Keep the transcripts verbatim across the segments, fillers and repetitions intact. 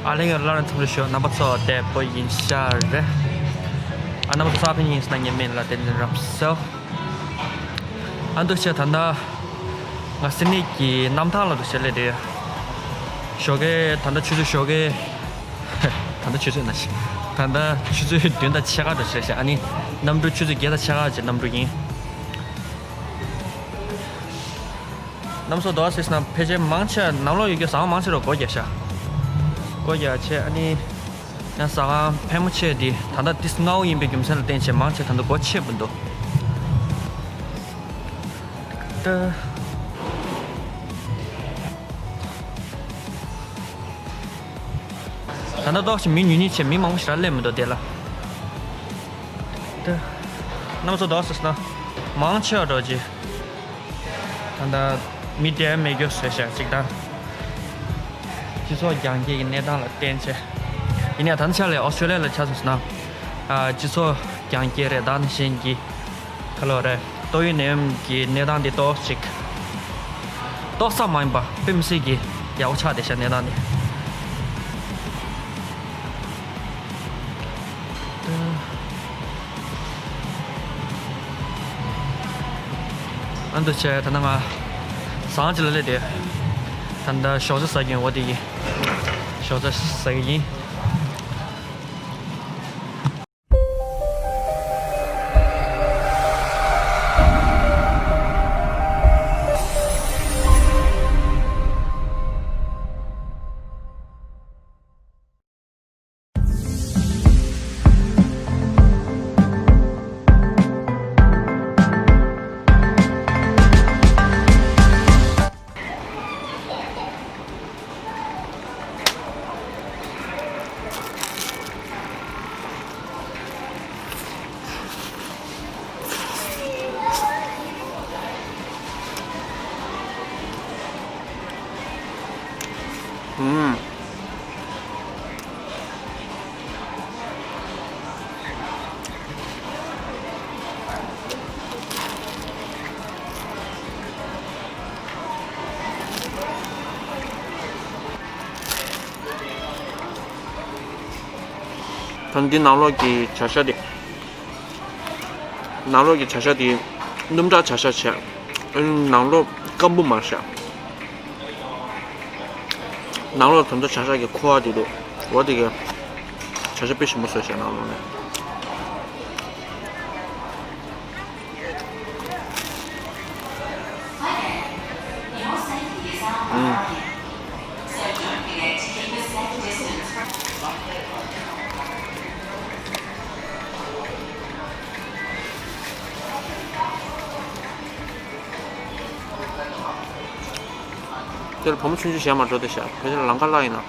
ཨ་ལེ་ཡོད་ལ་རན་ཚང་ལ་ཤོ་རྣམ་པ་ཚོ་བདེ་པོ་ཡིན་ཤག་རེད། ཨ་རྣམ་པ་ཚོ་ས་ཕན་ཡིན་ཟེར་ན་ངའི་མིང་ལ་བསྟན་འཛིན་རབ་གསལ། ཨ་འདུག་ཆེ་ད་ལྟ་ང་སེ་ནི་གི་གནམ་ཐང་ལ་འདུག་ཆེ་སླེབས་དེ། ཞོགས་ཀས་ད་ལྟ་ཆུ་ཚོད་ཞོགས་ཀས། ད་ལྟ་ཆུ་ཚོད་ན་ཞིག་ད་ལྟ་ཆུ་ཚོད་བདུན་དང་ཕྱེད་ཀ་འགྲོ་ཆེ་ཤག་ཨ་ནི་གནམ་གྲུ་ཆུ་ཚོད་བརྒྱད་དང་ཕྱེད་ཀ་ཅིག་གནམ་གྲུ་ཡིན། གནམ་སོ་དོ་ཟེར་ན་ཕལ་ཆེར་མང་ཆེ་ནང་ལོགས་ཡོད་རྒྱུ་ཟ་ཁང་མང་ཆེ་རུ་སྒོ་རྒྱག་ཤག་སྒོ་རྒྱག་ཆེ་ཨ་ནི་ཡང་ཟ་ཁང་ཕལ་མོ་ཆེ་འདི་ད་ལྟ་ཏིས་སྔ་བོ་ཡིན་པའི་རྒྱུ་མཚན་ལ་བརྟེན་ཆེ་མང་ཆེ་ད་ལྟ་སྒོ་ཕྱེ་བུ་འདུག་ད་ད་ལྟ་ཏོག་ཙམ་མི་ཉུང་ཉུང་ཆེ་མི་མང་པོ་ཞིག་ར་སླེབས་མི་འདུག་དེ་ལ། ད་གནམ་སོ་དོ་ཟེར་ན་མང་ཆེ་བ་འགྲོ་ཅི། ད་ལྟ་མི་དེ་མེད་རྒྱུ་བཟོས་ཤག་ཅིག་དང་། སྤྱི་ཚོགས་རྒྱང་སྐྱེད་ཀྱི་གནས་སྟངས་ལ་བརྟེན་ཆེ། ཡིན་ནའི་ད་ནི་ཆ་ལས་ཨོ་སི་ཀྲོ་ལི་ཡ་ལ་ཆ་སོང་ཟེར་ན། ཨ་སྤྱི་ཚོགས་རྒྱང་སྐྱེད་རེད་ད་ནི་གཞན་གྱི་ག་ལོ་རེད་ཏོག་དབྱིབས་ནད་ཡམས་ཀྱི་གནས་སྟངས་འདི་ཏོག་ཅིག་ཏོག་ཙམ་མ་ཡིན་པ་དཔེ་མི་སྲིད་ཀྱི་ཡག་པོ་ཆགས་བསྡད་ཤག་གནས་སྟངས་འདི། ཨ་འདུག་ཆེ་ད་ནང་ང་ཟ་ཁང་ཅིག་ལ་སླེབས་ཏེ། ད་ལྟ་ཞོགས་ཇ་ཟ་གི་ཡིན་འོ་དེ་གི། ཞོགས་ཇ་ཟ་གི་ཡིན། ཨུམ། ད་འདི་ནང་ལོགས་ཀྱི་བྱ་ཤ་དེ། ནང་ལོགས་ཀྱི་བྱ་ཤ་དེ་སྣུམ་དྲག་བྱ་ཤ་བྱས། ཨ་ནི་ནང་ལོགས་སྐམ་པོ་མ་རེད་ཤག་ནང་ལོགས་དོན་དུ་བྱ་ཤ་གི་ཁུ་བ་དེ་འདུག་འོ་དེ་གས་བྱ་ཤ་དཔེ་ཞིམ་པོ་བཟོས་ཤག་ནང་ལོགས་ནས། དེར་བུ་མོ་ཆུང་ཆུང་གཞན་མ་འགྲོ་དེ་ཤག་ཕལ་ཆེར་ལམ་ཁ་བརླག་ཡིན་ན།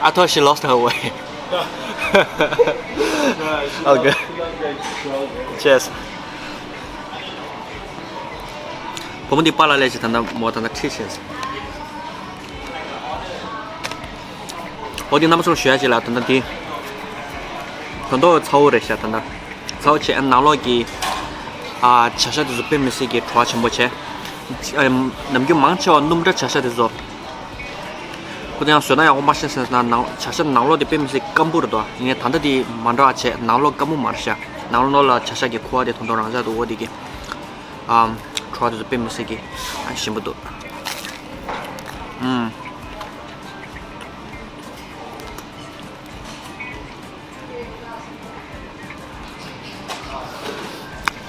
I thought she lost her way. Okay. Cheers. བུ་མོ་འདི་པཱ་ལགས་ལས་ཀྱི་ད་ལྟ་མོ་ད་ལྟ་ཁྲིད་བྱས། འོ་འདི་རྣམ་པ་ཚོར་ཞུ་ཡ་ཅིག་ལ་ད་ལྟ་འདི། དོན་དག་ཚ་བོ་རེད་ཤག་ད་ལྟ། ཚ་བོ་བྱས་ནང་ལོགས་ཀྱི། ཨ་བྱ་ཤ་དེ་ཚོ་དཔེ་མི་སྲིད་ཀྱི་བྲོ་བ་ཆེན་པོ་བྱས། ཨ་ནམ་རྒྱུན་མང་ཆེ་བ་སྣུམ་འདྲ་བྱ་ཤ་དེ་ཚོ། ཁོ་དེ་ཡང་བཟོས་ན་ཡག་པོ་མ་ཤེས་ཟེར་ན་ནང་བྱ་ཤ་ནང་ལོགས་དེ་དཔེ་མི་སྲིད་སྐམ་པོ་རེད་དོ། ཡིན་ནའི་ད་ལྟ་དེ་མ་འདྲ་བ་བྱས་ནང་ལོགས་སྐམ་པོ་མ་རེད་ཤག་ནང་ལོགས་ལ་བྱ་ཤ་གི་ཁུ་བ་དེ་ཐོང་ཐོང་རང་ཆགས་འདུག་འོ་དེ་གི། ཨམ། བྲོ་བ་དེ་ཚོ་དཔེ་མི་སྲིད་ཀྱི། ཨ་ཞིམ་པོ་འདུག་ཨམ།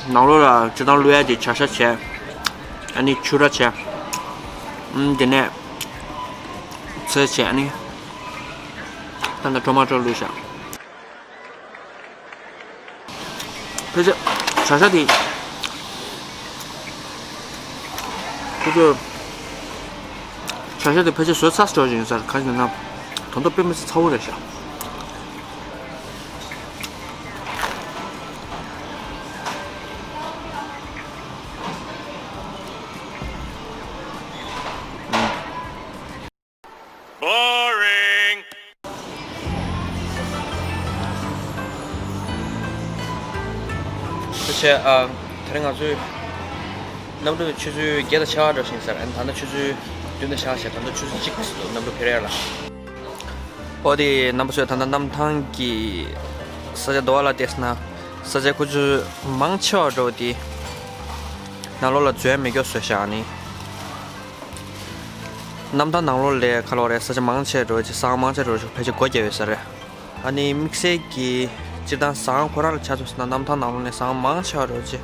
ནང་ལོགས་ལ་སྤྱིར་བཏང་བླུག་ཡ་དེ་བྱ་ཤ་བྱས། ཨ་ནི་ཕྱུ་ར་བྱས། ཨམ་དེ་ནས་ཚལ་བྱས་ཨ་ནི། ད་ལྟ་ཊོ་མ་ཊོ་བླུགས་བཞག་ཕལ་ཆེར་བྱ་ཤ་དེ། ཁོ་ཚོས། བྱ་ཤ་དེ་ཕལ་ཆེར་བཟོས་ཚར་འགྲོ་བཞིན་ཡོད་ས་རེད་གང་ཡིན་ན། དོན་དག་དཔེ་མི་སྲིད་ཚ་བོ་རེད་ཤག Boring. ཁྱེད་ཨ། དེ་རིང་ང་ཚོས་ གནམ་གྲུ་ཆུ་ཚོད་བརྒྱད་དང་ཕྱེད་ཀ་འགྲོ་བཞིན་ཟེར། ཨ་ནི་ད་ལྟ་ཆུ་ཚོད་བདུན་དང་ཕྱེད་ཀ་བྱས། ད་ལྟ་ཆུ་ཚོད་གཅིག་འགྲོ། གནམ་གྲུ་འཕུར་ཡ་ལ། ཨོ་དེ་རྣམ་པ་ཚོས་ད་ལྟ་གནམ་ཐང་གི་ས་ཆ་འདུག་བ་ལ་བལྟས་ན། ས་ཆ་ཁོ་ཚོས་མང་ཆེ་བ་འགྲོ་དེ་ནང་ལོགས་ལ་འཛུལ་ཡ་མེད་སྐྱོ་བཟོས་ཤག་ཨ་ནི་གནམ་ཐང་ནང་ལོགས་ལ་ག་ལབ་རེད། ས་ཆ་མང་ཆེ་འགྲོ་ཅིག་ཟངས་མང་ཆེ་འགྲོ་ཅིག་ཕལ་ཆེར་སྒོ་བརྒྱབ་ཡོད་ས་རེད། ཨ་ནི་དམིགས་བསལ་གྱི་སྤྱིར་བཏང་ཟངས་ཁོ་རང་ལ་ཆ་མཚོན་ན་གནམ་ཐང་ནང་ལོགས་ནས་ཟངས་མང་ཆེ་བ་འགྲོ་ཅིག་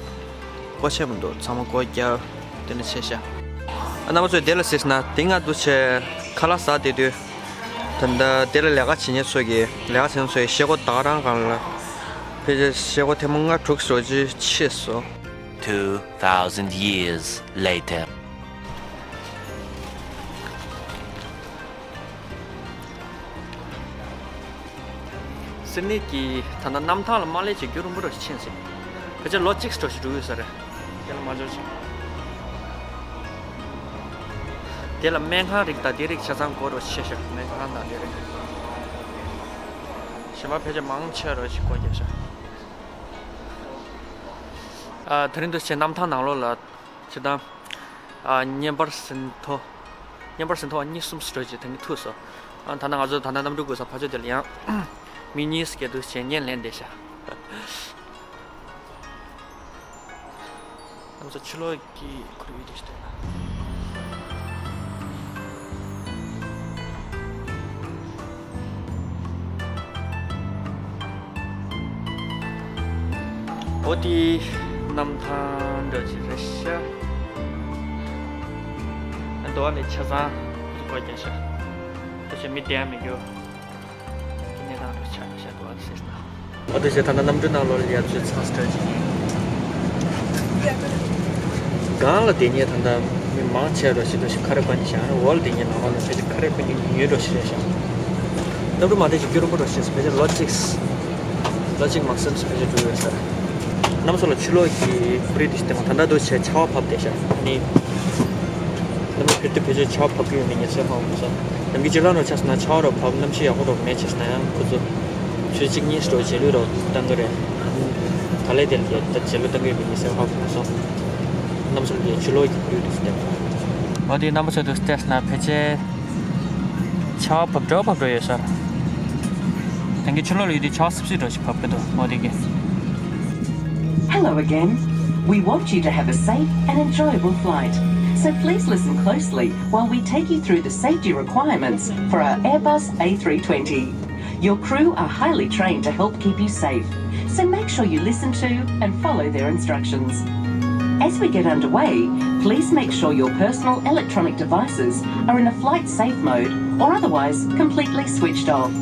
སྒོ་ཕྱེ་མི་འདུག་ཚང་མ་སྒོ་བརྒྱབ། དེ་ནས་ཕྱེ་ཤག་ཨ་རྣམ་པ་ཚོས་དེ་ལ་གཟིགས་ན་དེ་སྔ་འདུག་བྱས་ཁ་ལག་ཟ་བསྡད་དུས། ད་ལྟ་དེ་ལ་ལས་ཀ་བྱེད་མཁན་ཚོ་གིས་ལས་ཀ་བྱེད་མཁན་ཚོ་གིས་ཤེལ་སྒོ་བདག་རང་སྒང་ལ་ཕལ་ཆེར་ཤེལ་སྒོ་ཐེངས་མ་ལྔ་དྲུག་ཙམ་ཅིག་ཕྱེས་སོང་། Two thousand years later. སིད་ནི་གི་ད་ལྟ་གནམ་ཐང་ལ་མར་ལེ་ཅིག་རྒྱུན་རིང་པོ་འགྲོ་ཞིག་ཕྱིན་ཟིན། ཕལ་ཆེར་ལོ་གཅིག་འགྲོ་ཞིག་འགྲོ་གི་ཡོད་ས་རེད། དེ་ལ་མ་འབྱོར་ཞིག་དེ་ལ་སྨན་ཁང་རིགས་དང་དེ་རིགས་ཆ་ཚང་སྒོ་རུ་ཕྱེ་ཤག་སྨན་ཁང་དང་དེ་རིགས། གཞན་པ་ཕལ་ཆེར་མང་ཆེ་རུ་ཞིག་སྒོ་བརྒྱབ་ཤག་ཨ། དེ་རིང་འདུག་བྱས་གནམ་ཐང་ནང་ལོགས་ལ་སྤྱིར་བཏང་ཨ། བརྙན་པར་ཟིན་ཐོ། བརྙན་པར་ཟིན་ཐོ་བ་གཉིས་གསུམ་ཙམ་ཅིག་ད་གིན་ཐུག་སོང་། ཨ། ད་ནང་ང་ཚོ་ད་ལྟ་གནམ་གྲུ་འགྲོ་ས་ཕར་ཕྱོགས་དེ་ལ་ཡང་མི་གཉིས་ཀྱིས་འདུག་བྱས་བརྙན་ལེན་བསྡད་ཤག་ང་ཚོ་ཕྱི་ལོགས་ཀྱི་ཁོར་ཡུག་དེ་ཞིག་བལྟས་ན། འོ་དེ་གནམ་ཐང་འདྲ་ཅིག་རེད་ཤག་ཨ། འདུག་བ་ལས་ཆ་ཚང་སྒོ་བརྒྱབ་ཤག་ད་ཆ་མི་བསྡད་ཡ་མེད་རྒྱུ། གནས་སྟངས་དེ་ཆགས་ཤག་འདུག་བ་ཟེར་ན། ཨ། དེ་བཞིན་ད་ལྟ་གནམ་གྲུ་ནང་ལོགས་ལ་ཡར་ཚུར་ཚགས་སྤྲོད་ཅིག་ཡིན། སྒང་ལ་བསྡད་མཁན་ད་ལྟ་མི་མང་ཆེ་འགྲོ་ཞིག་འགྲོ་ཞིག་ཁ་རས་གོན་ནས་བཞག་འོག་ལ་བསྡད་མཁན་ནང་ལོགས་ལ་ཕལ་ཆེར་ཁ་རས་གོན་མཁན་ཉུང་ཉུང་འགྲོ་ཞིག་རེད་ཤག་གནམ་གྲུ་མ་བསྡད་ཅིག་རྒྱུན་རིང་པོ་འགྲོ་ཞིག་རེད། ཕལ་ཆེར་ལོ་གཅིག་ལོ་གཅིག་མ་ཟིན་ཙམ་ཕལ་ཆེར་འགྲོ་ཡོད་ས་རེད། རྣམ་པ་ཚོ་ལ་ཕྱི་ལོགས་ཀྱི་ཁོར་ཡུག་དེ་ཞིག་བསྟན་པ། ད་ལྟ་འདུག་བྱས་ཆར་པ་བབས་བསྡད་ཤག་ཨ་ནི། གནམ་གྲུ་འཕུར་དུས་ཕལ་ཆེར་ཆར་པ་བབས་ཀྱི་ཡོད་མེད་ངས་གསལ་པོ་ཧ་གོ་མ་སོང་། ནམ་རྒྱུན་སྤྱིར་བཏང་འདྲ་ཆགས་སོང་ན་ཆར་པ་རོ་བབས། གནམ་གཤིས་ཡག་པོ་རོ་མེད་བྱས་སོང་ན་ཡང་ཁོ་ཚོ་ཆུ་ཚོད་གཅིག་གཉིས་རོ་རྗེས་ལུས་རོ་བཏང་གི་རེད། ག་ལེར་དེ་ལ་ད་རྗེས་ལུས་བཏང་གི་ཡོད་མེད་ངས་གསལ་པོ་ཧ་གོ་མ་སོང་། རྣམ་པ་ཚོ་ལ་ཕྱི་ལོགས་ཀྱི་ཁོར་ཡུག་དེ་ཞིག་བསྟན་པ། འོ་དེ་རྣམ་པ་ཚོ་འདུག་བལྟས་ན་ཕལ་ཆེར་ཆར་པ་བབས་འགྲོ་བབས་འགྲོ་ཡོད་ས་རེད། ད་གིན་ཕྱི་ལོགས་ལ་ཡོད་དུས་ཆར་པ་སིབ་སིབ་འདྲ་ཞིག་བབས་ཀྱི་འདུག་འོ་དེ་གིས། Hello again. We want you to have a safe and enjoyable flight, so please listen closely while we take you through the safety requirements for our Airbus A three twenty. Your crew are highly trained to help keep you safe, so make sure you listen to and follow their instructions. As we get underway, please make sure your personal electronic devices are in a flight safe mode or otherwise completely switched off.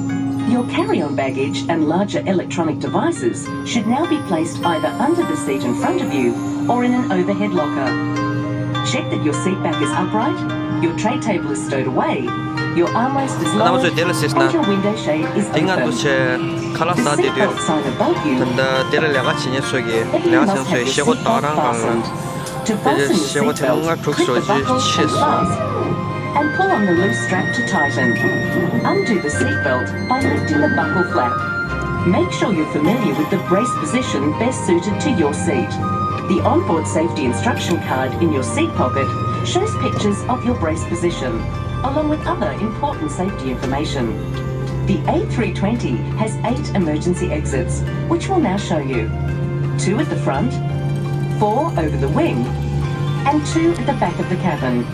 Your carry-on baggage and larger electronic devices should now be placed either under the seat in front of you or in an overhead locker. Check that your seat back is upright, your tray table is stowed away, your armrest is lowered, and your window shade is open. The seatbelt sign above you appears on the seat belt sign. If you must have your seatbelt fastened, to fasten the seatbelt, clip the buckle and clasp, and pull on the loose strap to tighten. Undo the seatbelt by lifting the buckle flap. Make sure you're familiar with the brace position best suited to your seat. The onboard safety instruction card in your seat pocket shows pictures of your brace position, along with other important safety information. The A three twenty has eight emergency exits, which we'll now show you. Two at the front, four over the wing, and two at the back of the cabin.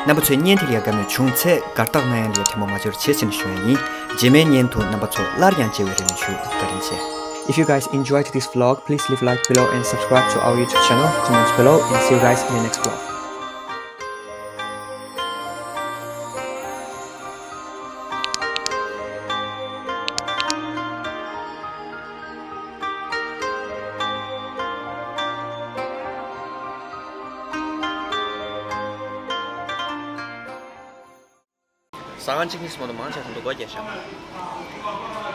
རྣམ་པ་ཚོས་བརྙན་དེ་ལ་ཡང་དགའ་མོས་བྱུང་ཚེ་དགའ་རྟགས་གནང་ཡ་ལ་ཡང་ཐལ་མོ་མ་བྱེད་རོགས་བྱེད་ཅེས་ནས་ཞུ་ཡ་ཡིན། རྗེས་མའི་བརྙན་དུ་རྣམ་པ་ཚོ་སླར་ཡང་མཇལ་བའི་རེ་སྨོན་ཞུ། བཀའ་དྲིན་ཆེ། If you guys enjoyed this vlog, please leave like below and subscribe to our YouTube channel, comments below, and see you guys in the next vlog. ཟ་ཁང་གཅིག་གཉིས་སུ་མ་གཏོགས་མང་ཆེ་ཚང་མ་སྒོ་རྒྱབ་ཤག